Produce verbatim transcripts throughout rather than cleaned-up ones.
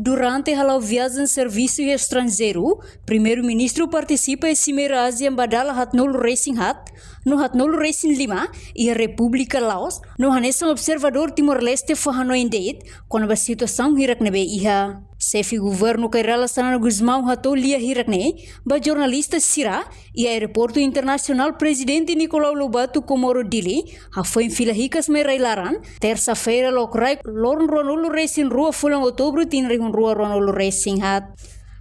Durante hala'o viajen servisu iha estranjeiru, Primeiru-Ministru partisipa iha Simeira ASEAN ba dala haatnulu resin haat no haatnulu resin lima iha Repúblika Laos, no hanesan observadór Timor-Leste fó hanoin de'it kona-ba situasaun hirak ne'ebé iha. Xefe Governu Kay Rala Xanana Gusmão hato'o lia hirak ne'e ba jornalista sira iha Aeroportu Internasionál Prezidente Nicolau Lobato Comoro Dili, hafoin fila hikas mai rai-laran, tersa-feira lokraik, loron ruanulu resin rua fulan Outubru tinan rihun rua ruanulu resin haat.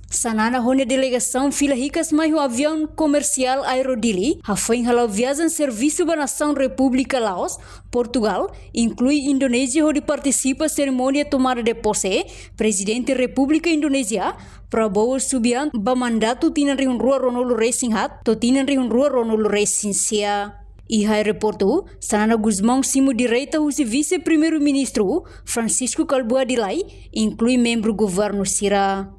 Xanana ho nia delegasaun fila hikas mai ho aviaun komersiál Aero Dili, hafoin hala'o viajen servisu ba nasaun Repúblika Laos, Portugal, inklui Indonézia hodi partisipa serimónia tomada de pose Prezidente Repúblika Indonézia, Prabowo Subianto ba mandatu tinan rihun rua ruanulu resin haat to'o tinan rihun rua ruanulu resin sia. Iha aeroportu, Xanana Gusmão simu direta husi Vise-Primeiru-Ministru, Francisco Kalbuadi Lay, inklui membru governu sira.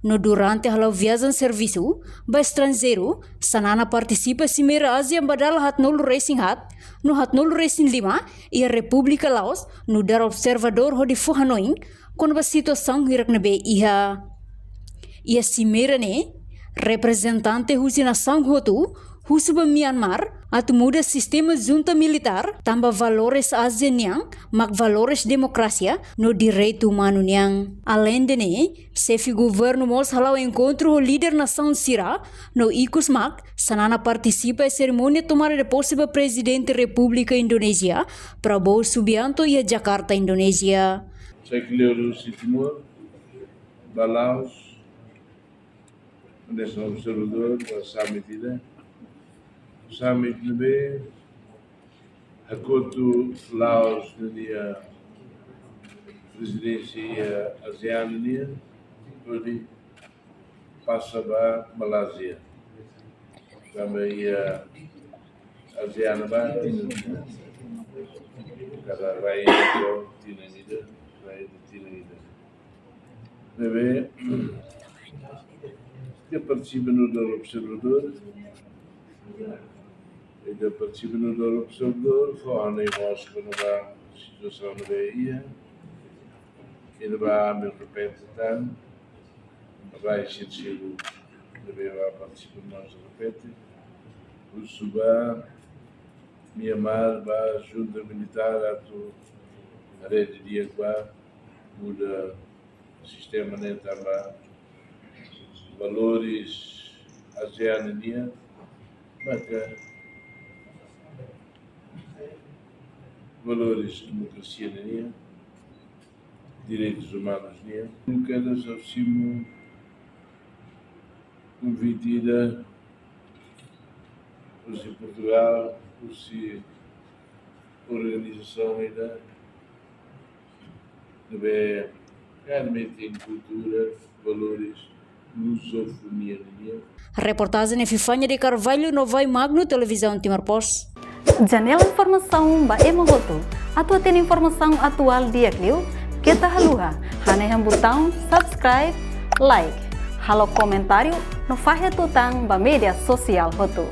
No durante hala'o viajen servisu ba estranjeiru, Xanana partisipa Simeira ASEAN ba dala haatnulu resin haat no haatnulu resin lima iha Repúblika Laos, nu'udar observadór hodi fó hanoin kona-ba situasaun hirak ne'ebé iha. Iha simeira ne'e, reprezentante husi nasaun hotu husu ba Myanmar atu muda sistema junta militár, tanba valores ASEAN nian mak valores demokrasia no direitu umanu nian. Aleinde ne'e, xefe governu mós hala'o enkontru ho líder nasaun sira, no ikus mak Xanana partisipa iha serimónia tomada de pose ba Prezidente Repúblika Indonézia, Prabowo Subianto, iha Jakarta, Indonézia. Sai kleur husi Timor ba Laos, hanesan observadór ba summit ida. Summit ne'ebé hakotu Laos ninia prezidénsia iha ASEAN nian, hodi pasa ba Malázia. Tanba iha ASEAN ba, kada rai tinan ida, rai tinan ida. Ne'ebé, ita partisipa nu'udar observadór. Ita partisipa nu'udar observadór, fó hanoin mós kona-ba situasaun ne'ebé iha. Ita ba ami repete tan, rai sira seluk ne'ebé ba partisipa mós repete. Husu ba Myanmar ba junta militár atu haree didi'ak ba muda sistema ne'e tanba valores ASEAN nian, maka valores demokrasia nian, direitus umanus nian. Nu'udar ita simu konvite ida husi Portugal, husi organizasaun ida ne'ebé realmente kultura, valores, lusofonia nian. Reportajen Epifania de Carvalho, Novai Magno, Televizaun Timor Post. Janela informasaun ba ema hotu. Atu hatene informasaun atuál di'ak liu, keta haluha hanehan butaun subscribe, like, halo komentáriu no fahe tutan ba média sosiál hotu.